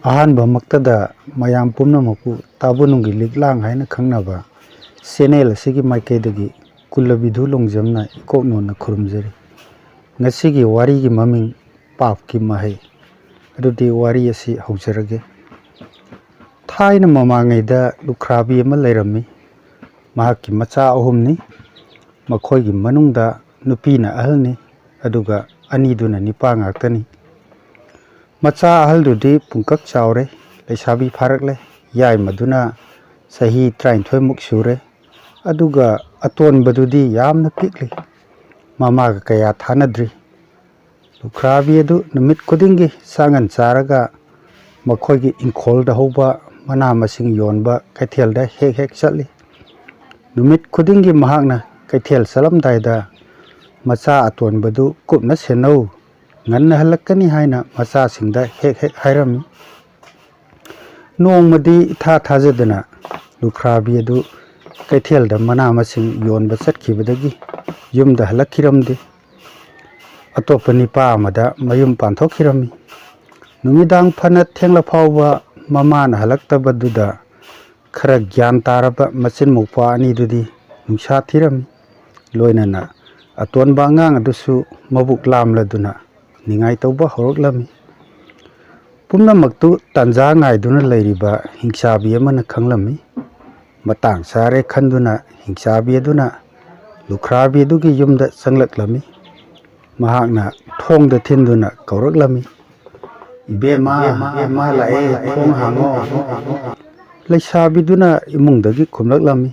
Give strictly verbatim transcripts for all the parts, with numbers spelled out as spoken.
ꯑꯍꯥꯟꯕꯃꯛꯇꯗ ꯃꯌꯥꯝ ꯄꯨꯝꯅꯃꯛꯄꯨ ꯇꯥꯕꯨꯅꯨꯡꯒꯤ ꯂꯤꯛꯂꯥꯡ ꯍꯥꯏꯅ ꯈꯪꯅꯕ ꯆꯦꯅꯦꯜ ꯑꯁꯤꯒꯤ ꯃꯥꯏꯀꯩꯗꯒꯤ ꯀꯨꯂꯕꯤꯙꯨ ꯂꯣꯡꯖꯝꯅ ꯏꯀꯣꯛ ꯅꯣꯟꯅ ꯈꯨꯔꯨꯝꯖꯔꯤ꯫ ꯉꯁꯤꯒꯤ ꯋꯥꯔꯤꯒꯤ ꯃꯃꯤꯡ ꯄꯥꯞꯀꯤ ꯃꯍꯩ꯫ ꯑꯗꯨꯗꯤ ꯋꯥꯔꯤ ꯑꯁꯤ ꯍꯧꯖꯔꯒꯦ꯫ ꯊꯥꯏꯅ ꯃꯃꯥꯡꯉꯩꯗ ꯂꯨꯈ꯭ꯔꯥꯕꯤ ꯑꯃ ꯂꯩꯔꯝꯃꯤ꯫ ꯃꯍꯥꯛꯀꯤ ꯃꯆꯥ ꯑꯍꯨꯝꯅꯤ꯫ ꯃꯈꯣꯏꯒꯤ ꯃꯅꯨꯡꯗ ꯅꯨꯄꯤꯅ ꯑꯍꯜꯅꯤ, ꯑꯗꯨꯒ ꯑꯅꯤꯗꯨꯅ ꯅꯤꯄꯥ ꯉꯥꯛꯇꯅꯤ꯫ ꯃꯆꯥ ꯑꯍꯜꯗꯨꯗꯤ ꯄꯨꯡꯀꯛ ꯆꯥꯎꯔꯦ, ꯂꯩꯁꯥꯕꯤ ꯐꯥꯔꯛꯂꯦ꯫ ꯌꯥꯏꯃꯗꯨꯅ ꯆꯍꯤ ꯇꯔꯥꯅꯤꯊꯣꯏꯃꯨꯛ ꯁꯨꯔꯦ, ꯑꯗꯨꯒ ꯑꯇꯣꯟꯕꯗꯨꯗꯤ ꯌꯥꯝꯅ ꯄꯤꯛꯂꯤ, ꯃꯃꯥꯒ ꯀꯌꯥ ꯊꯥꯅꯗ꯭ꯔꯤ꯫ ꯂꯨꯈ꯭ꯔꯥꯕꯤ ꯑꯗꯨ ꯅꯨꯃꯤꯠ ꯈꯨꯗꯤꯡꯒꯤ ꯆꯥꯡꯉꯟ ꯆꯥꯔꯒ ꯃꯈꯣꯏꯒꯤ ꯏꯪꯈꯣꯜꯗ ꯍꯧꯕ ꯃꯅꯥ ꯃꯁꯤꯡ ꯌꯣꯟꯕ ꯀꯩꯊꯦꯜꯗ ꯍꯦꯛ ꯍꯦꯛ ꯆꯠꯂꯤ꯫ ꯅꯨꯃꯤꯠ ꯈꯨꯗꯤꯡꯒꯤ ꯃꯍꯥꯛꯅ ꯀꯩꯊꯦꯜ ꯆꯠꯂꯝꯗꯥꯏꯗ ꯃꯆꯥ ꯑꯇꯣꯟꯕꯗꯨ ꯀꯨꯞꯅ ꯁꯦꯟꯅꯧ, ꯉꯟꯅ ꯍꯜꯂꯛꯀꯅꯤ ꯍꯥꯏꯅ ꯃꯆꯥꯁꯤꯡꯗ ꯍꯦꯛ ꯍꯦꯛ ꯍꯥꯏꯔꯝꯃꯤ꯫ ꯅꯣꯡꯃꯗꯤ ꯏꯊꯥ ꯊꯥꯖꯗꯅ ꯂꯨꯈ꯭ꯔꯥꯕꯤ ꯑꯗꯨ ꯀꯩꯊꯦꯜꯗ ꯃꯅꯥ ꯃꯁꯤꯡ ꯌꯣꯟꯕ ꯆꯠꯈꯤꯕꯗꯒꯤ ꯌꯨꯝꯗ ꯍꯜꯂꯛꯈꯤꯔꯝꯗꯦ꯫ ꯑꯇꯣꯞꯄ ꯅꯤꯄꯥ ꯑꯃꯗ ꯃꯌꯨꯝ ꯄꯥꯟꯊꯣꯛꯈꯤꯔꯝꯃꯤ꯫ ꯅꯨꯃꯤꯗꯥꯡ ꯐꯅ ꯊꯦꯡꯂ ꯐꯥꯎꯕ ꯃꯃꯥꯅ ꯍꯜꯂꯛꯇꯕꯗꯨꯗ ꯈꯔ ꯒ꯭ꯌꯥꯟ ꯇꯥꯔꯕ ꯃꯆꯤꯟ ꯃꯧꯄ꯭ꯋꯥ ꯑꯅꯤꯗꯨꯗꯤ ꯅꯨꯡꯁꯥ ꯊꯤꯔꯝꯃꯤ꯫ ꯂꯣꯏꯅꯅ ꯑꯇꯣꯟꯕ ꯑꯉꯥꯡ ꯑꯗꯨꯁꯨ ꯃꯕꯨꯛ ꯂꯥꯝꯂꯗꯨꯅ ꯅꯤꯡꯉꯥꯏ ꯇꯧꯕ ꯍꯧꯔꯛꯂꯝꯃꯤ꯫ ꯄꯨꯝꯅꯃꯛꯇꯨ ꯇꯥꯟꯖꯥ ꯉꯥꯏꯗꯨꯅ ꯂꯩꯔꯤꯕ ꯍꯤꯡꯆꯥꯕꯤ ꯑꯃꯅ ꯈꯪꯂꯝꯃꯤ꯫ ꯃꯇꯥꯡ ꯆꯥꯔꯦ ꯈꯟꯗꯨꯅ ꯍꯤꯡꯆꯥꯕꯤ ꯑꯗꯨꯅ ꯂꯨꯈ꯭ꯔꯥꯕꯤ ꯑꯗꯨꯒꯤ ꯌꯨꯝꯗ ꯆꯪꯂꯛꯂꯝꯃꯤ꯫ ꯃꯍꯥꯛꯅ ꯊꯣꯡꯗ ꯊꯤꯟꯗꯨꯅ ꯀꯧꯔꯛꯂꯝꯃꯤ, "ꯏꯕꯦꯝꯃ, ꯏꯃꯥ ꯂꯥꯛꯑꯦ, ꯊꯣꯡ ꯍꯥꯡꯉꯣ꯫" ꯂꯩꯁꯥꯕꯤꯗꯨꯅ ꯏꯃꯨꯡꯗꯒꯤ ꯈꯨꯝꯂꯛꯂꯝꯃꯤ,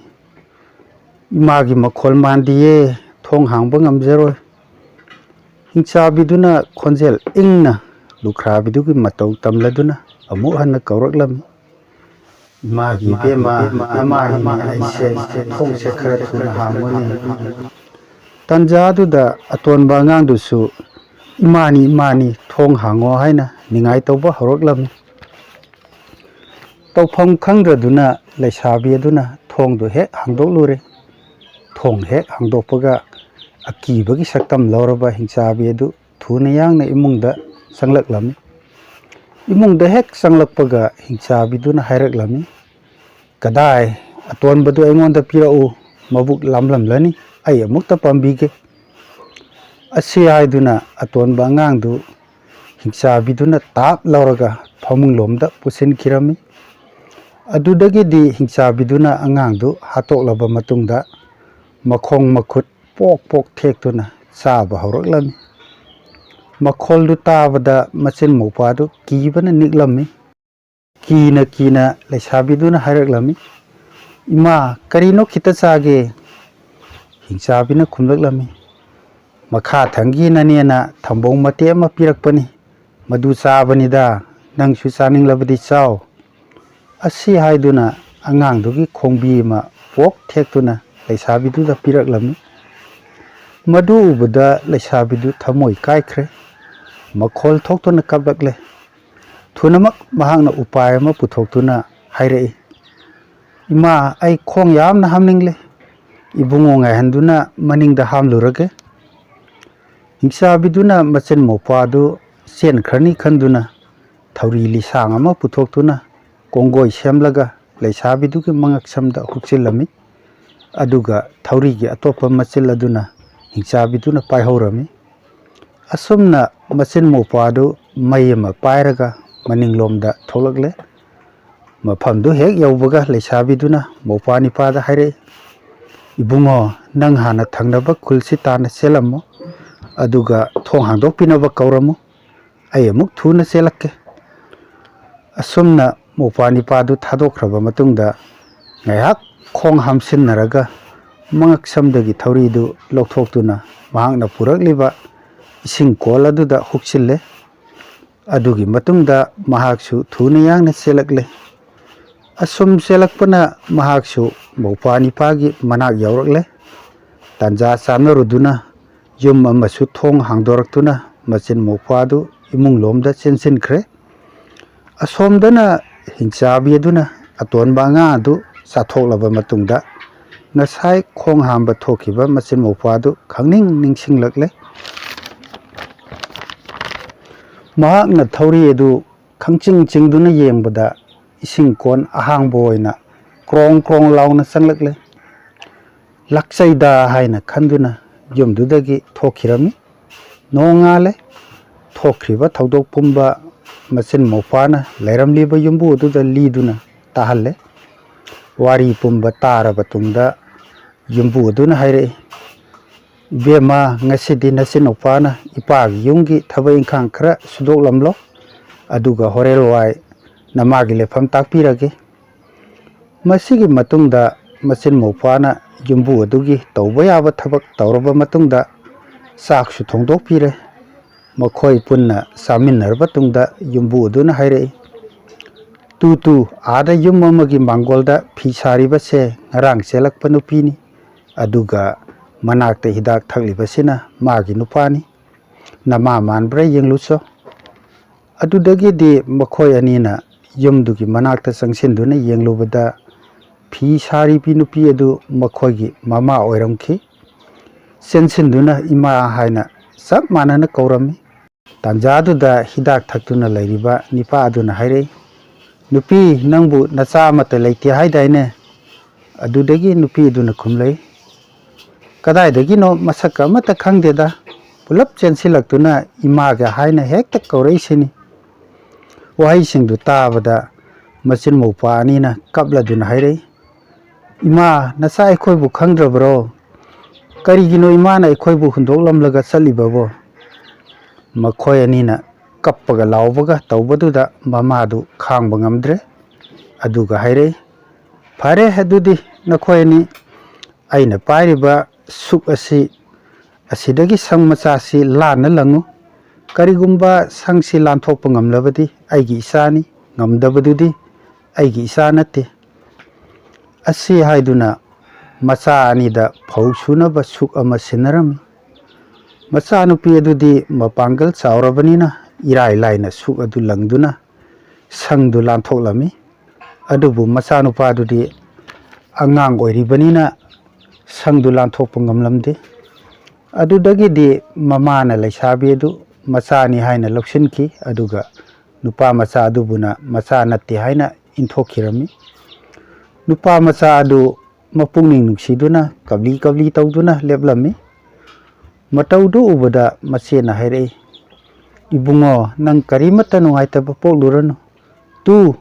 "ꯏꯃꯥꯒꯤ ꯃꯈꯣꯜ ꯃꯥꯟꯗꯤꯌꯦ, ꯊꯣꯡ ꯍꯥꯡꯕ ꯉꯝꯖꯔꯣꯏ꯫" ꯍꯤꯡꯆꯥꯕꯤꯗꯨꯅ ꯈꯣꯟꯖꯦꯜ ꯏꯪꯅ ꯂꯨꯈ꯭ꯔꯥꯕꯤꯗꯨꯒꯤ ꯃꯇꯧ ꯇꯝꯂꯗꯨꯅ ꯑꯃꯨꯛ ꯍꯟꯅ ꯀꯧꯔꯛꯂꯝꯃꯤ, "ꯏꯃꯥꯒꯤ ꯏꯕꯦꯝꯃ, ꯅꯃꯥꯒꯤꯅꯦ ꯑꯩꯁꯦ, ꯊꯣꯡꯁꯦ ꯈꯔ ꯊꯨꯅ ꯍꯥꯡꯉꯨꯅꯦ꯫" ꯇꯟꯖꯥꯗꯨꯗ ꯑꯇꯣꯟꯕ ꯑꯉꯥꯡꯗꯨꯁꯨ, "ꯏꯃꯥꯅꯤ, ꯏꯃꯥꯅꯤ, ꯊꯣꯡ ꯍꯥꯡꯉꯣ" ꯍꯥꯏꯅ ꯅꯤꯡꯉꯥꯏ ꯇꯧꯕ ꯍꯧꯔꯛꯂꯝꯃꯤ꯫ ꯇꯧꯐꯝ ꯈꯪꯗ꯭ꯔꯗꯨꯅ ꯂꯩꯁꯥꯕꯤ ꯑꯗꯨꯅ ꯊꯣꯡꯗꯨ ꯍꯦꯛ ꯍꯥꯡꯗꯣꯛꯂꯨꯔꯦ꯫ ꯊꯣꯡ ꯍꯦꯛ ꯍꯥꯡꯗꯣꯛꯄꯒ ꯑꯀꯤꯕꯒꯤ ꯁꯛꯇꯝ ꯂꯧꯔꯕ ꯍꯤꯡꯆꯥꯕꯤ ꯑꯗꯨ ꯊꯨꯅ ꯌꯥꯡꯅ ꯏꯃꯨꯡꯗ ꯆꯪꯂꯛꯂꯝꯃꯤ꯫ ꯏꯃꯨꯡꯗ ꯍꯦꯛ ꯆꯪꯂꯛꯄꯒ ꯍꯤꯡꯆꯥꯕꯤꯗꯨꯅ ꯍꯥꯏꯔꯛꯂꯝꯃꯤ, "ꯀꯗꯥꯏ, ꯑꯇꯣꯟꯕꯗꯨ ꯑꯩꯉꯣꯟꯗ ꯄꯤꯔꯛꯎ, ꯃꯕꯨꯛ ꯂꯥꯝꯂꯝꯂꯅꯤ, ꯑꯩ ꯑꯃꯨꯛꯇ ꯄꯥꯝꯕꯤꯒꯦ"꯫ ꯑꯁꯤ ꯍꯥꯏꯗꯨꯅ ꯑꯇꯣꯟꯕ ꯑꯉꯥꯡꯗꯨ ꯍꯤꯡꯆꯥꯕꯤꯗꯨꯅ ꯇꯥꯞ ꯂꯧꯔꯒ ꯐꯃꯨꯡꯂꯣꯝꯗ ꯄꯨꯁꯤꯟꯈꯤꯔꯝꯃꯤ꯫ ꯑꯗꯨꯗꯒꯤꯗꯤ ꯍꯤꯡꯆꯥꯕꯤꯗꯨꯅ ꯑꯉꯥꯡꯗꯨ ꯍꯥꯠꯇꯣꯛꯂꯕ ꯃꯇꯨꯡꯗ ꯃꯈꯣꯡ ꯃꯈꯨꯠ ꯄꯣꯛ ꯄꯣꯛ ꯊꯦꯛꯇꯨꯅ ꯆꯥꯕ ꯍꯧꯔꯛꯂꯝꯃꯤ꯫ ꯃꯈꯣꯜꯗꯨ ꯇꯥꯕꯗ ꯃꯆꯤꯟ ꯃꯧꯄ꯭ꯋꯥꯗꯨ ꯀꯤꯕꯅ ꯅꯤꯛꯂꯝꯃꯤ꯫ ꯀꯤꯅ ꯀꯤꯅ ꯂꯩꯁꯥꯕꯤꯗꯨꯅ ꯍꯥꯏꯔꯛꯂꯝꯃꯤ, "ꯏꯃꯥ, ꯀꯔꯤꯅꯣ ꯈꯤꯇ ꯆꯥꯒꯦ?" ꯍꯤꯡꯆꯥꯕꯤꯅ ꯈꯨꯝꯂꯛꯂꯝꯃꯤ, "ꯃꯈꯥ ꯊꯪꯒꯤ ꯅꯅꯦꯅ ꯊꯝꯕꯧ ꯃꯇꯦꯛ ꯑꯃ ꯄꯤꯔꯛꯄꯅꯤ, ꯃꯗꯨ ꯆꯥꯕꯅꯤꯗ, ꯅꯪꯁꯨ ꯆꯥꯅꯤꯡꯂꯕꯗꯤ ꯆꯥꯎ"꯫ ꯑꯁꯤ ꯍꯥꯏꯗꯨꯅ ꯑꯉꯥꯡꯗꯨꯒꯤ ꯈꯣꯡꯕꯤ ꯑꯃ ꯄꯣꯛ ꯊꯦꯛꯇꯨꯅ ꯂꯩꯁꯥꯕꯤꯗꯨꯗ ꯄꯤꯔꯛꯂꯝꯃꯤ꯫ ꯃꯗꯨ ꯎꯕꯗ ꯂꯩꯁꯥꯕꯤꯗꯨ ꯊꯃꯣꯏ ꯀꯥꯏꯈ꯭ꯔꯦ꯫ ꯃꯈꯣꯜ ꯊꯣꯛꯇꯨꯅ ꯀꯞꯂꯛꯂꯦ꯫ ꯊꯨꯅꯃꯛ ꯃꯍꯥꯛꯅ ꯎꯄꯥꯏ ꯑꯃ ꯄꯨꯊꯣꯛꯇꯨꯅ ꯍꯥꯏꯔꯛꯏ, "ꯏꯃꯥ, ꯑꯩ ꯈꯣꯡ ꯌꯥꯝꯅ ꯍꯥꯝꯅꯤꯡꯂꯦ꯫ ꯏꯕꯨꯡꯉꯣ ꯉꯥꯏꯍꯟꯗꯨꯅ ꯃꯅꯤꯡꯗ ꯍꯥꯝꯂꯨꯔꯒꯦ"꯫ ꯍꯤꯡꯆꯥꯕꯤꯗꯨꯅ ꯃꯆꯤꯟ ꯃꯧꯄ꯭ꯋꯥꯗꯨ ꯆꯦꯟꯈ꯭ꯔꯅꯤ ꯈꯟꯗꯨꯅ ꯊꯧꯔꯤ ꯂꯤꯁꯥꯡ ꯑꯃ ꯄꯨꯊꯣꯛꯇꯨꯅ ꯀꯣꯡꯒꯣꯏ ꯁꯦꯝꯂꯒ ꯂꯩꯁꯥꯕꯤꯗꯨꯒꯤ ꯃꯉꯛꯁꯝꯗ ꯍꯨꯛꯆꯤꯜꯂꯝꯃꯤ꯫ ꯑꯗꯨꯒ ꯊꯧꯔꯤꯒꯤ ꯑꯇꯣꯞꯄ ꯃꯆꯤꯜ ꯑꯗꯨꯅ ꯍꯤꯡꯆꯥꯕꯤꯗꯨꯅ ꯄꯥꯏꯍꯧꯔꯝꯃꯤ꯫ ꯑꯁꯨꯝꯅ ꯃꯆꯤꯟ ꯃꯧꯄ꯭ꯋꯥꯗꯨ ꯃꯩ ꯑꯃ ꯄꯥꯏꯔꯒ ꯃꯅꯤꯡꯂꯣꯝꯗ ꯊꯣꯛꯂꯛꯂꯦ꯫ ꯃꯐꯝꯗꯨ ꯍꯦꯛ ꯌꯧꯕꯒ ꯂꯩꯁꯥꯕꯤꯗꯨꯅ ꯃꯧꯄ꯭ꯋꯥ ꯅꯤꯄꯥꯗ ꯍꯥꯏꯔꯛꯏ, "ꯏꯕꯨꯡꯉꯣ, ꯅꯪ ꯍꯥꯟꯅ ꯊꯪꯅꯕ ꯈꯨꯜꯁꯤ ꯇꯥꯟꯅ ꯆꯦꯜꯂꯝꯃꯨ, ꯑꯗꯨꯒ ꯊꯣꯡ ꯍꯥꯡꯗꯣꯛꯄꯤꯅꯕ ꯀꯧꯔꯝꯃꯨ꯫ ꯑꯩ ꯑꯃꯨꯛ ꯊꯨꯅ ꯆꯦꯜꯂꯛꯀꯦ"꯫ ꯑꯁꯨꯝꯅ ꯃꯧꯄ꯭ꯋꯥ ꯅꯤꯄꯥꯗꯨ ꯊꯥꯗꯣꯛꯈ꯭ꯔꯕ ꯃꯇꯨꯡꯗ ꯉꯥꯏꯍꯥꯛ ꯈꯣꯡ ꯍꯥꯝꯁꯤꯟꯅꯔꯒ ꯃꯉꯛꯁꯝꯗꯒꯤ ꯊꯧꯔꯤꯗꯨ ꯂꯧꯊꯣꯛꯇꯨꯅ ꯃꯍꯥꯛꯅ ꯄꯨꯔꯛꯂꯤꯕ ꯏꯁꯤꯡ ꯀꯣꯜ ꯑꯗꯨꯗ ꯍꯨꯛꯆꯤꯜꯂꯦ꯫ ꯑꯗꯨꯒꯤ ꯃꯇꯨꯡꯗ ꯃꯍꯥꯛꯁꯨ ꯊꯨꯅ ꯌꯥꯡꯅ ꯆꯦꯜꯂꯛꯂꯦ꯫ ꯑꯁꯨꯝ ꯆꯦꯜꯂꯛꯄꯅ ꯃꯍꯥꯛꯁꯨ ꯃꯧꯄ꯭ꯋꯥ ꯅꯤꯄꯥꯒꯤ ꯃꯅꯥꯛ ꯌꯧꯔꯛꯂꯦ꯫ ꯇꯥꯟꯖꯥ ꯆꯥꯅꯔꯨꯗꯨꯅ ꯌꯨꯝ ꯑꯃꯁꯨ ꯊꯣꯡ ꯍꯥꯡꯗꯣꯔꯛꯇꯨꯅ ꯃꯆꯤꯟ ꯃꯧꯄ꯭ꯋꯥꯗꯨ ꯏꯃꯨꯡꯂꯣꯝꯗ ꯆꯦꯟꯁꯤꯟꯈ꯭ꯔꯦ꯫ ꯑꯁꯣꯝꯗꯅ ꯍꯤꯡꯆꯥꯕꯤ ꯑꯗꯨꯅ ꯑꯇꯣꯟꯕ ꯑꯉꯥꯡ ꯑꯗꯨ ꯆꯥꯊꯣꯛꯂꯕ ꯃꯇꯨꯡꯗ ꯉꯁꯥꯏ ꯈꯣꯡ ꯍꯥꯝꯕ ꯊꯣꯛꯈꯤꯕ ꯃꯆꯤꯟ ꯃꯧꯄ꯭ꯋꯥꯗꯨ ꯈꯪꯅꯤꯡ ꯅꯤꯡꯁꯤꯡꯂꯛꯂꯦ꯫ ꯃꯍꯥꯛꯅ ꯊꯧꯔꯤ ꯑꯗꯨ ꯈꯪꯆꯤꯡ ꯆꯤꯡꯗꯨꯅ ꯌꯦꯡꯕꯗ ꯏꯁꯤꯡ ꯀꯣꯟ ꯑꯍꯥꯡꯕ ꯑꯣꯏꯅ ꯀ꯭ꯔꯣꯡ ꯀ꯭ꯔꯣꯡ ꯂꯥꯎꯅ ꯆꯪꯂꯛꯂꯦ꯫ ꯂꯥꯛꯆꯩꯗ ꯍꯥꯏꯅ ꯈꯟꯗꯨꯅ ꯌꯨꯝꯗꯨꯗꯒꯤ ꯊꯣꯛꯈꯤꯔꯝꯃꯤ꯫ ꯅꯣꯡꯉꯥꯜꯂꯦ꯫ ꯊꯣꯛꯈ꯭ꯔꯤꯕ ꯊꯧꯗꯣꯛ ꯄꯨꯝꯕ ꯃꯆꯤꯟ ꯃꯧꯄ꯭ꯋꯥꯅ ꯂꯩꯔꯝꯂꯤꯕ ꯌꯨꯝꯕꯨ ꯑꯗꯨꯗ ꯂꯤꯗꯨꯅ ꯇꯥꯍꯜꯂꯦ꯫ ꯋꯥꯔꯤ ꯄꯨꯝꯕ ꯇꯥꯔꯕ ꯇꯨꯡꯗ ꯌꯨꯝꯕꯨ ꯑꯗꯨꯅ ꯍꯥꯏꯔꯛꯏ, "ꯏꯕꯦꯝꯃ, ꯉꯁꯤꯗꯤ ꯅꯆꯤꯟ ꯅꯨꯄꯥꯅ ꯏꯄꯥꯒꯤ ꯌꯨꯝꯒꯤ ꯊꯕꯛ ꯏꯪꯈꯥꯡ ꯈꯔ ꯁꯨꯗꯣꯛꯂꯝꯂꯣ, ꯑꯗꯨꯒ ꯍꯣꯔꯦꯟ ꯋꯥꯏ ꯅꯃꯥꯒꯤ ꯂꯩꯐꯝ ꯇꯥꯛꯄꯤꯔꯒꯦ꯫" ꯃꯁꯤꯒꯤ ꯃꯇꯨꯡꯗ ꯃꯆꯤꯟ ꯃꯧꯄ꯭ꯋꯥꯅ ꯌꯨꯝꯕꯨ ꯑꯗꯨꯒꯤ ꯇꯧꯕ ꯌꯥꯕ ꯊꯕꯛ ꯇꯧꯔꯕ ꯃꯇꯨꯡꯗ ꯆꯥꯛꯁꯨ ꯊꯣꯡꯗꯣꯛꯄꯤꯔꯦ꯫ ꯃꯈꯣꯏ ꯄꯨꯟꯅ ꯆꯥꯃꯤꯟꯅꯔꯕ ꯇꯨꯡꯗ ꯌꯨꯝꯕꯨ ꯑꯗꯨꯅ ꯍꯥꯏꯔꯛꯏ, "ꯇꯨ ꯇꯨ, ꯑꯥꯗ ꯌꯨꯝ ꯑꯃꯒꯤ ꯃꯥꯡꯒꯣꯜꯗ ꯐꯤ ꯁꯥꯔꯤꯕꯁꯦ ꯉꯔꯥꯡ ꯆꯦꯜꯂꯛꯄ ꯅꯨꯄꯤꯅꯤ꯫ ꯑꯗꯨꯒ ꯃꯅꯥꯛꯇ ꯍꯤꯗꯥꯛ ꯊꯛꯂꯤꯕꯁꯤꯅ ꯃꯥꯒꯤ ꯅꯨꯄꯥꯅꯤ꯫ ꯅꯃꯥ ꯃꯥꯟꯕ꯭ꯔꯥ ꯌꯦꯡꯂꯨꯆꯣ꯫" ꯑꯗꯨꯗꯒꯤꯗꯤ ꯃꯈꯣꯏ ꯑꯅꯤꯅ ꯌꯨꯝꯗꯨꯒꯤ ꯃꯅꯥꯛꯇ ꯆꯪꯁꯤꯟꯗꯨꯅ ꯌꯦꯡꯂꯨꯕꯗ ꯐꯤ ꯁꯥꯔꯤꯕꯤ ꯅꯨꯄꯤ ꯑꯗꯨ ꯃꯈꯣꯏꯒꯤ ꯃꯃꯥ ꯑꯣꯏꯔꯝꯈꯤ꯫ ꯆꯦꯟꯁꯤꯟꯗꯨꯅ "ꯏꯃꯥ" ꯍꯥꯏꯅ ꯆꯞ ꯃꯥꯟꯅꯅ ꯀꯧꯔꯝꯃꯤ꯫ ꯇꯥꯟꯖꯥꯗꯨꯗ ꯍꯤꯗꯥꯛ ꯊꯛꯇꯨꯅ ꯂꯩꯔꯤꯕ ꯅꯤꯄꯥ ꯑꯗꯨꯅ ꯍꯥꯏꯔꯛꯏ, "ꯅꯨꯄꯤ, ꯅꯪꯕꯨ ꯅꯆꯥ ꯑꯃꯠꯇ ꯂꯩꯇꯦ ꯍꯥꯏꯗꯥꯏꯅꯦ? ꯑꯗꯨꯗꯒꯤ ꯅꯨꯄꯤ ꯑꯗꯨꯅ ꯈꯨꯝꯂꯛꯏ, "ꯀꯗꯥꯏꯗꯒꯤꯅꯣ ꯃꯁꯛꯀ ꯑꯃꯠꯇ ꯈꯪꯗꯦꯗ, ꯄꯨꯂꯞ ꯆꯦꯟꯁꯤꯜꯂꯛꯇꯨꯅ ꯏꯃꯥꯒ ꯍꯥꯏꯅ ꯍꯦꯛꯇ ꯀꯧꯔꯛꯏꯁꯤꯅꯤ꯫" ꯋꯥꯍꯩꯁꯤꯡꯗꯨ ꯇꯥꯕꯗ ꯃꯆꯤꯟ ꯃꯧꯄ꯭ꯋꯥ ꯑꯅꯤꯅ ꯀꯞꯂꯗꯨꯅ ꯍꯥꯏꯔꯛꯏ, "ꯏꯃꯥ, ꯅꯆꯥ ꯑꯩꯈꯣꯏꯕꯨ ꯈꯪꯗ꯭ꯔꯕ꯭ꯔꯣ? ꯀꯔꯤꯒꯤꯅꯣ ꯏꯃꯥꯅ ꯑꯩꯈꯣꯏꯕꯨ ꯍꯨꯟꯗꯣꯛꯂꯝꯂꯒ ꯆꯠꯂꯤꯕꯕꯣ?" ꯃꯈꯣꯏ ꯑꯅꯤꯅ ꯀꯞꯄꯒ ꯂꯥꯎꯕꯒ ꯇꯧꯕꯗꯨꯗ ꯃꯃꯥꯗꯨ ꯈꯥꯡꯕ ꯉꯝꯗ꯭ꯔꯦ꯫ ꯑꯗꯨꯒ ꯍꯥꯏꯔꯛꯏ, "ꯐꯔꯦ, ꯑꯗꯨꯗꯤ ꯅꯈꯣꯏ ꯑꯅꯤ, ꯑꯩꯅ ꯄꯥꯏꯔꯤꯕ ꯁꯨꯛ ꯑꯁꯤ, ꯑꯁꯤꯗꯒꯤ ꯁꯪ ꯃꯆꯥꯁꯤ ꯂꯥꯟꯅ ꯂꯪꯉꯨ꯫ ꯀꯔꯤꯒꯨꯝꯕ ꯁꯪꯁꯤ ꯂꯥꯟꯊꯣꯛꯄ ꯉꯝꯂꯕꯗꯤ ꯑꯩꯒꯤ ꯏꯆꯥꯅꯤ, ꯉꯝꯗꯕꯗꯨꯗꯤ ꯑꯩꯒꯤ ꯏꯆꯥ ꯅꯠꯇꯦ꯫" ꯑꯁꯤ ꯍꯥꯏꯗꯨꯅ ꯃꯆꯥ ꯑꯅꯤꯗ ꯐꯧ ꯁꯨꯅꯕ ꯁꯨꯛ ꯑꯃ ꯁꯤꯟꯅꯔꯝꯃꯤ꯫ ꯃꯆꯥꯅꯨꯄꯤ ꯑꯗꯨꯗꯤ ꯃꯄꯥꯡꯒꯜ ꯆꯥꯎꯔꯕꯅꯤꯅ ꯏꯔꯥꯏ ꯂꯥꯏꯅ ꯁꯨꯛ ꯑꯗꯨ ꯂꯪꯗꯨꯅ ꯁꯪꯗꯨ ꯂꯥꯟꯊꯣꯛꯂꯝꯃꯤ꯫ ꯑꯗꯨꯕꯨ ꯃꯆꯥꯅꯨꯄꯥꯗꯨꯗꯤ ꯑꯉꯥꯡ ꯑꯣꯏꯔꯤꯕꯅꯤꯅ ꯁꯪꯗꯨ ꯂꯥꯟꯊꯣꯛꯄ ꯉꯝꯂꯝꯗꯦ꯫ ꯑꯗꯨꯗꯒꯤꯗꯤ ꯃꯃꯥꯅ ꯂꯩꯁꯥꯕꯤ ꯑꯗꯨ ꯃꯆꯥꯅꯤ ꯍꯥꯏꯅ ꯂꯧꯁꯤꯟꯈꯤ, ꯑꯗꯨꯒ ꯅꯨꯄꯥ ꯃꯆꯥ ꯑꯗꯨꯕꯨꯅ ꯃꯆꯥ ꯅꯠꯇꯦ ꯍꯥꯏꯅ ꯏꯟꯊꯣꯛꯈꯤꯔꯝꯃꯤ꯫ ꯅꯨꯄꯥ ꯃꯆꯥ ꯑꯗꯨ ꯃꯄꯨꯛꯅꯤꯡ ꯅꯨꯡꯁꯤꯗꯨꯅ ꯀꯞꯂꯤ ꯀꯞꯂꯤ ꯇꯧꯗꯨꯅ ꯂꯦꯞꯂꯝꯃꯤ꯫ ꯃꯇꯧꯗꯨ ꯎꯕꯗ ꯃꯆꯦꯅ ꯍꯥꯏꯔꯛꯏ, "ꯏꯕꯨꯡꯉꯣ, ꯅꯪ ꯀꯔꯤꯃꯠꯇ ꯅꯨꯡꯉꯥꯏꯇꯕ ꯄꯣꯛꯂꯨꯔꯅꯨ꯫ ꯇꯨ,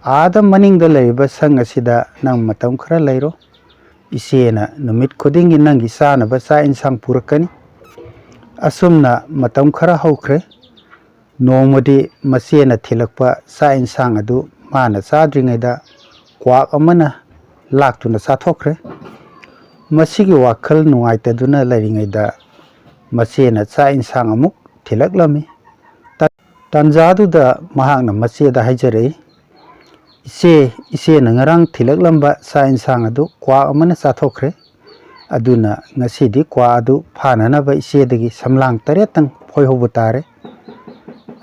ꯑꯥꯗ ꯃꯅꯤꯡꯗ ꯂꯩꯔꯤꯕ ꯁꯪ ꯑꯁꯤꯗ ꯅꯪ ꯃꯇꯝ ꯈꯔ ꯂꯩꯔꯣ꯫ ꯏꯆꯦꯅ ꯅꯨꯃꯤꯠ ꯈꯨꯗꯤꯡꯒꯤ ꯅꯪꯒꯤ ꯆꯥꯅꯕ ꯆꯥꯛ ꯏꯟꯁꯥꯡ ꯄꯨꯔꯛꯀꯅꯤ꯫" ꯑꯁꯨꯝꯅ ꯃꯇꯝ ꯈꯔ ꯍꯧꯈ꯭ꯔꯦ꯫ ꯅꯣꯡꯃꯗꯤ ꯃꯆꯦꯅ ꯊꯤꯜꯂꯛꯄ ꯆꯥꯛ ꯏꯟꯁꯥꯡ ꯑꯗꯨ ꯃꯥꯅ ꯆꯥꯗ꯭ꯔꯤꯉꯩꯗ ꯀ꯭ꯋꯥꯛ ꯑꯃꯅ ꯂꯥꯛꯇꯨꯅ ꯆꯥꯊꯣꯛꯈ꯭ꯔꯦ꯫ ꯃꯁꯤꯒꯤ ꯋꯥꯈꯜ ꯅꯨꯡꯉꯥꯏꯇꯗꯨꯅ ꯂꯩꯔꯤꯉꯩꯗ ꯃꯆꯦꯅ ꯆꯥꯛ ꯏꯟꯁꯥꯡ ꯑꯃꯨꯛ ꯊꯤꯜꯂꯛꯂꯝꯃꯤ꯫ ꯇ-, ꯇꯥꯟꯖꯥꯗꯨꯗ ꯃꯍꯥꯛꯅ ꯃꯆꯦꯗ ꯍꯥꯏꯖꯔꯛꯏ, "ꯏꯆꯦ, ꯏꯆꯦꯅ ꯉꯔꯥꯡ ꯊꯤꯜꯂꯛꯂꯝꯕ ꯆꯥꯛ ꯏꯟꯁꯥꯡ ꯑꯗꯨ ꯀ꯭ꯋꯥꯛ ꯑꯃꯅ ꯆꯥꯊꯣꯛꯈ꯭ꯔꯦ꯫ ꯑꯗꯨꯅ ꯉꯁꯤꯗꯤ ꯀ꯭ꯋꯥꯛ ꯑꯗꯨ ꯐꯥꯅꯅꯕ ꯏꯆꯦꯗꯒꯤ ꯁꯝꯂꯥꯡ ꯇꯔꯦꯠꯇꯪ ꯐꯣꯏꯍꯧꯕ ꯇꯥꯔꯦ꯫"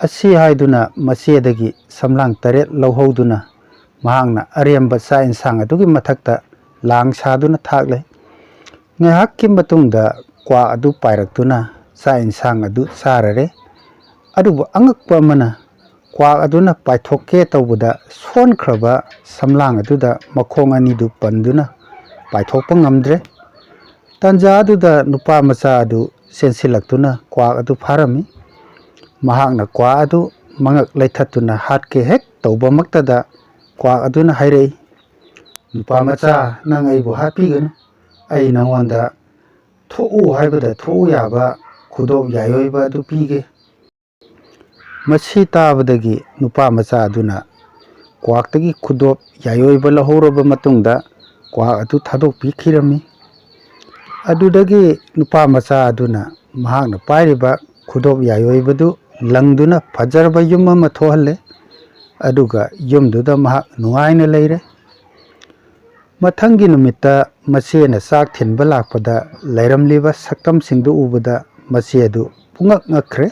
ꯑꯁꯤ ꯍꯥꯏꯗꯨꯅ ꯃꯆꯦꯗꯒꯤ ꯁꯝꯂꯥꯡ ꯇꯔꯦꯠ ꯂꯧꯍꯧꯗꯨꯅ ꯃꯍꯥꯛꯅ ꯑꯔꯦꯝꯕ ꯆꯥꯛ ꯏꯟꯁꯥꯡ ꯑꯗꯨꯒꯤ ꯃꯊꯛꯇ ꯂꯥꯡ ꯁꯥꯗꯨꯅ ꯊꯥꯛꯂꯦ꯫ ꯉꯥꯏꯍꯥꯛꯀꯤ ꯃꯇꯨꯡꯗ ꯀ꯭ꯋꯥꯛ ꯑꯗꯨ ꯄꯥꯏꯔꯛꯇꯨꯅ ꯆꯥꯛ ꯏꯟꯁꯥꯡ ꯑꯗꯨ ꯆꯥꯔꯔꯦ꯫ ꯑꯗꯨꯕꯨ ꯑꯉꯛꯄ ꯑꯃꯅ, ꯀ꯭ꯋꯥꯛ ꯑꯗꯨꯅ ꯄꯥꯏꯊꯣꯛꯀꯦ ꯇꯧꯕꯗ ꯁꯣꯟꯈ꯭ꯔꯕ ꯁꯝꯂꯥꯡ ꯑꯗꯨꯗ ꯃꯈꯣꯡ ꯑꯅꯤꯗꯨ ꯄꯟꯗꯨꯅ ꯄꯥꯏꯊꯣꯛꯄ ꯉꯝꯗ꯭ꯔꯦ꯫ ꯇꯥꯟꯖꯥ ꯑꯗꯨꯗ ꯅꯨꯄꯥ ꯃꯆꯥ ꯑꯗꯨ ꯆꯦꯟꯁꯤꯜꯂꯛꯇꯨꯅ ꯀ꯭ꯋꯥꯛ ꯑꯗꯨ ꯐꯥꯔꯝꯃꯤ꯫ ꯃꯍꯥꯛꯅ ꯀ꯭ꯋꯥꯛ ꯑꯗꯨ ꯃꯉꯛ ꯂꯩꯊꯠꯇꯨꯅ ꯍꯥꯠꯀꯦ ꯍꯦꯛ ꯇꯧꯕꯃꯛꯇꯗ ꯀ꯭ꯋꯥꯛ ꯑꯗꯨꯅ ꯍꯥꯏꯔꯛꯏ, "ꯅꯨꯄꯥ ꯃꯆꯥ, ꯅꯪ ꯑꯩꯕꯨ ꯍꯥꯠꯄꯤꯒꯅꯨ꯫ ꯑꯩ ꯅꯉꯣꯟꯗ ꯊꯣꯛꯎ ꯍꯥꯏꯕꯗ ꯊꯣꯛꯎ ꯌꯥꯕ ꯈꯨꯗꯣꯞ ꯌꯥꯏꯑꯣꯏꯕ ꯑꯗꯨ ꯄꯤꯒꯦ꯫" ꯃꯁꯤ ꯇꯥꯕꯗꯒꯤ ꯅꯨꯄꯥ ꯃꯆꯥ ꯑꯗꯨꯅ ꯀ꯭ꯋꯥꯛꯇꯒꯤ ꯈꯨꯗꯣꯞ ꯌꯥꯏꯑꯣꯏꯕ ꯂꯧꯍꯧꯔꯕ ꯃꯇꯨꯡꯗ ꯀ꯭ꯋꯥꯛ ꯑꯗꯨ ꯊꯥꯗꯣꯛꯄꯤꯈꯤꯔꯝꯃꯤ꯫ ꯑꯗꯨꯗꯒꯤ ꯅꯨꯄꯥ ꯃꯆꯥ ꯑꯗꯨꯅ ꯃꯍꯥꯛꯅ ꯄꯥꯏꯔꯤꯕ ꯈꯨꯗꯣꯞ ꯌꯥꯏꯑꯣꯏꯕꯗꯨ ꯂꯪꯗꯨꯅ ꯐꯖꯔꯕ ꯌꯨꯝ ꯑꯃ ꯊꯣꯛꯍꯜꯂꯦ꯫ ꯑꯗꯨꯒ ꯌꯨꯝꯗꯨꯗ ꯃꯍꯥꯛ ꯅꯨꯡꯉꯥꯏꯅ ꯂꯩꯔꯦ꯫ ꯃꯊꯪꯒꯤ ꯅꯨꯃꯤꯠꯇ ꯃꯆꯦꯅ ꯆꯥꯛ ꯊꯤꯟꯕ ꯂꯥꯛꯄꯗ ꯂꯩꯔꯝꯂꯤꯕ ꯁꯛꯇꯝꯁꯤꯡꯗꯨ ꯎꯕꯗ ꯃꯆꯦ ꯑꯗꯨ ꯄꯨꯡꯉꯛ ꯉꯛꯈ꯭ꯔꯦ꯫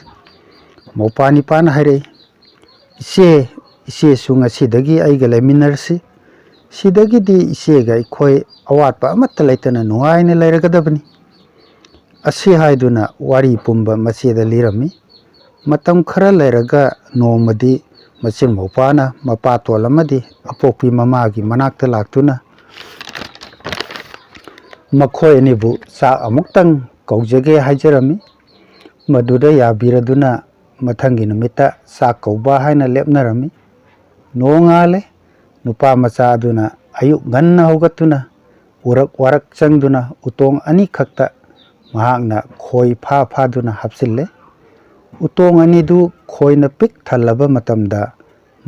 ꯃꯧꯄꯥ ꯅꯤꯄꯥꯅ ꯍꯥꯏꯔꯛꯏ, "ꯏꯆꯦ, ꯏꯆꯦꯁꯨ ꯉꯁꯤꯗꯒꯤ ꯑꯩꯒ ꯂꯩꯃꯤꯟꯅꯔꯁꯤ꯫ ꯁꯤꯗꯒꯤꯗꯤ ꯏꯆꯦꯒ ꯑꯩꯈꯣꯏ ꯑꯋꯥꯠꯄ ꯑꯃꯠꯇ ꯂꯩꯇꯅ ꯅꯨꯡꯉꯥꯏꯅ ꯂꯩꯔꯒꯗꯕꯅꯤ꯫" ꯑꯁꯤ ꯍꯥꯏꯗꯨꯅ ꯋꯥꯔꯤ ꯄꯨꯝꯕ ꯃꯆꯦꯗ ꯂꯤꯔꯝꯃꯤ꯫ ꯃꯇꯝ ꯈꯔ ꯂꯩꯔꯒ ꯅꯣꯡꯃꯗꯤ ꯃꯆꯤꯟ ꯃꯧꯄ꯭ꯋꯥꯅ ꯃꯄꯥꯇꯣꯟ ꯑꯃꯗꯤ ꯑꯄꯣꯛꯄꯤ ꯃꯃꯥꯒꯤ ꯃꯅꯥꯛꯇ ꯂꯥꯛꯇꯨꯅ ꯃꯈꯣꯏ ꯑꯅꯤꯕꯨ ꯆꯥꯛ ꯑꯃꯨꯛꯇꯪ ꯀꯧꯖꯒꯦ ꯍꯥꯏꯖꯔꯝꯃꯤ꯫ ꯃꯗꯨꯗ ꯌꯥꯕꯤꯔꯗꯨꯅ ꯃꯊꯪꯒꯤ ꯅꯨꯃꯤꯠꯇ ꯆꯥꯛ ꯀꯧꯕ ꯍꯥꯏꯅ ꯂꯦꯞꯅꯔꯝꯃꯤ꯫ ꯅꯣꯡꯉꯥꯜꯂꯦ꯫ ꯅꯨꯄꯥ ꯃꯆꯥ ꯑꯗꯨꯅ ꯑꯌꯨꯛ ꯉꯟꯅ ꯍꯧꯒꯠꯇꯨꯅ ꯎꯔꯛ ꯋꯥꯔꯛ ꯆꯪꯗꯨꯅ ꯎꯇꯣꯡ ꯑꯅꯤꯈꯛꯇ ꯃꯍꯥꯛꯅ ꯈꯣꯏ ꯐꯥ ꯐꯥꯗꯨꯅ ꯍꯥꯞꯆꯤꯜꯂꯦ꯫ ꯎꯇꯣꯡ ꯑꯅꯤꯗꯨ ꯈꯣꯏꯅ ꯄꯤꯛ ꯊꯜꯂꯕ ꯃꯇꯝꯗ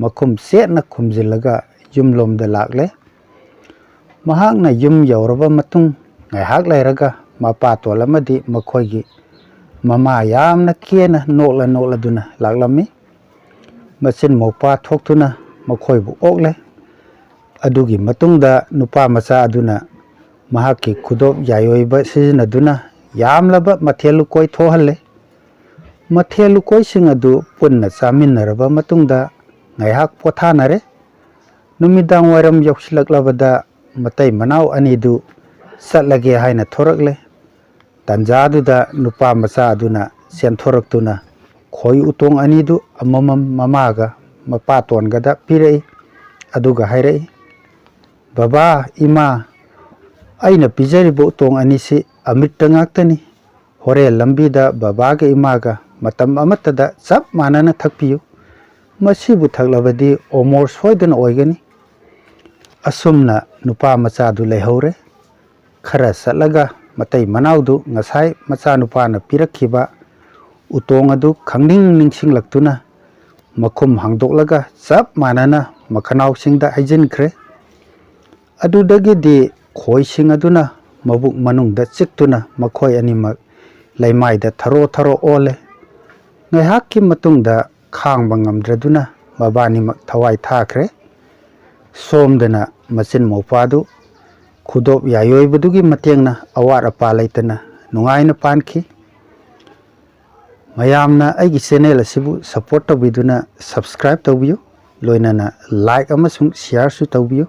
ꯃꯈꯨꯝ ꯆꯦꯠꯅ ꯈꯨꯝꯖꯤꯜꯂꯒ ꯌꯨꯝꯂꯣꯝꯗ ꯂꯥꯛꯂꯦ꯫ ꯃꯍꯥꯛꯅ ꯌꯨꯝ ꯌꯧꯔꯕ ꯃꯇꯨꯡ ꯉꯥꯏꯍꯥꯛ ꯂꯩꯔꯒ ꯃꯄꯥꯇꯣꯟ ꯑꯃꯗꯤ ꯃꯈꯣꯏꯒꯤ ꯃꯃꯥ ꯌꯥꯝꯅ ꯀꯦꯅ ꯅꯣꯛꯂ ꯅꯣꯛꯂꯗꯨꯅ ꯂꯥꯛꯂꯝꯃꯤ꯫ ꯃꯆꯤꯟ ꯃꯧꯄ꯭ꯋꯥ ꯊꯣꯛꯇꯨꯅ ꯃꯈꯣꯏꯕꯨ ꯑꯣꯛꯂꯦ꯫ ꯑꯗꯨꯒꯤ ꯃꯇꯨꯡꯗ ꯅꯨꯄꯥ ꯃꯆꯥ ꯑꯗꯨꯅ ꯃꯍꯥꯛꯀꯤ ꯈꯨꯗꯣꯞ ꯌꯥꯏꯑꯣꯏꯕ ꯁꯤꯖꯤꯟꯅꯗꯨꯅ ꯌꯥꯝꯂꯕ ꯃꯊꯦꯜ ꯂꯨꯀꯣꯏ ꯊꯣꯛꯍꯜꯂꯦ꯫ ꯃꯊꯦꯜ ꯂꯨꯀꯣꯏꯁꯤꯡ ꯑꯗꯨ ꯄꯨꯟꯅ ꯆꯥꯃꯤꯟꯅꯔꯕ ꯃꯇꯨꯡꯗ ꯉꯥꯏꯍꯥꯛ ꯄꯣꯊꯥꯅꯔꯦ꯫ ꯅꯨꯃꯤꯗꯥꯡ ꯋꯥꯏꯔꯝ ꯌꯧꯁꯤꯜꯂꯛꯂꯕꯗ ꯃꯇꯩ ꯃꯅꯥꯎ ꯑꯅꯤꯗꯨ ꯆꯠꯂꯒꯦ ꯍꯥꯏꯅ ꯊꯣꯔꯛꯂꯦ꯫ ꯇꯟꯖꯥꯗꯨꯗ ꯅꯨꯄꯥ ꯃꯆꯥ ꯑꯗꯨꯅ ꯆꯦꯟꯊꯣꯔꯛꯇꯨꯅ ꯈꯣꯏ ꯎꯇꯣꯡ ꯑꯅꯤꯗꯨ ꯑꯃꯃꯝ ꯃꯃꯥꯒ ꯃꯄꯥꯇꯣꯟꯒꯗ ꯄꯤꯔꯛꯏ꯫ ꯑꯗꯨꯒ ꯍꯥꯏꯔꯛꯏ, "ꯕꯕꯥ, ꯏꯃꯥ, ꯑꯩꯅ ꯄꯤꯖꯔꯤꯕ ꯎꯇꯣꯡ ꯑꯅꯤꯁꯤ ꯑꯃ꯭ꯔꯤꯠꯇ ꯉꯥꯛꯇꯅꯤ꯫ ꯍꯣꯔꯦꯟ ꯂꯝꯕꯤꯗ ꯕꯕꯥꯒ ꯏꯃꯥꯒ ꯃꯇꯝ ꯑꯃꯠꯇꯗ ꯆꯞ ꯃꯥꯟꯅꯅ ꯊꯛꯄꯤꯌꯨ꯫ ꯃꯁꯤꯕꯨ ꯊꯛꯂꯕꯗꯤ ꯑꯣꯃꯣꯔ ꯁꯣꯏꯗꯅ ꯑꯣꯏꯒꯅꯤ꯫" ꯑꯁꯨꯝꯅ ꯅꯨꯄꯥ ꯃꯆꯥꯗꯨ ꯂꯩꯍꯧꯔꯦ꯫ ꯈꯔ ꯆꯠꯂꯒ ꯃꯇꯩ ꯃꯅꯥꯎꯗꯨ ꯉꯁꯥꯏ ꯃꯆꯥꯅꯨꯄꯥꯅ ꯄꯤꯔꯛꯈꯤꯕ ꯎꯇꯣꯡ ꯑꯗꯨ ꯈꯪꯅꯤꯡ ꯅꯤꯡꯁꯤꯡꯂꯛꯇꯨꯅ ꯃꯈꯨꯝ ꯍꯥꯡꯗꯣꯛꯂꯒ ꯆꯞ ꯃꯥꯟꯅꯅ ꯃꯈꯅꯥꯎꯁꯤꯡꯗ ꯍꯩꯖꯤꯟꯈ꯭ꯔꯦ꯫ ꯑꯗꯨꯗꯒꯤꯗꯤ ꯈꯣꯏꯁꯤꯡ ꯑꯗꯨꯅ ꯃꯕꯨꯛ ꯃꯅꯨꯡꯗ ꯆꯤꯛꯇꯨꯅ ꯃꯈꯣꯏ ꯑꯅꯤꯃꯛ ꯂꯩꯃꯥꯏꯗ ꯊꯔꯣ ꯊꯔꯣ ꯑꯣꯜꯂꯦ꯫ ꯉꯥꯏꯍꯥꯛꯀꯤ ꯃꯇꯨꯡꯗ ꯈꯥꯡꯕ ꯉꯝꯗ꯭ꯔꯗꯨꯅ ꯃꯕꯥꯅꯤꯃꯛ ꯊꯋꯥꯏ ꯊꯥꯈ꯭ꯔꯦ꯫ ꯁꯣꯝꯗꯅ ꯃꯆꯤꯟ ꯃꯧꯄ꯭ꯋꯥꯗꯨ ꯈꯨꯗꯣꯞ ꯌꯥꯏꯑꯣꯏꯕꯗꯨꯒꯤ ꯃꯇꯦꯡꯅ ꯑꯋꯥꯠ ꯑꯄꯥ ꯂꯩꯇꯅ ꯅꯨꯡꯉꯥꯏꯅ ꯄꯥꯟꯈꯤ꯫ ꯃꯌꯥꯝꯅ ꯑꯩꯒꯤ ꯆꯦꯅꯦꯜ ꯑꯁꯤꯕꯨ ꯁꯄꯣꯔꯠ ꯇꯧꯕꯤꯗꯨꯅ ꯁꯕꯁꯀ꯭ꯔꯥꯏꯕ ꯇꯧꯕꯤꯌꯨ, ꯂꯣꯏꯅꯅ ꯂꯥꯏꯛ ꯑꯃꯁꯨꯡ ꯁꯤꯌꯥꯔꯁꯨ ꯇꯧꯕꯤꯌꯨ꯫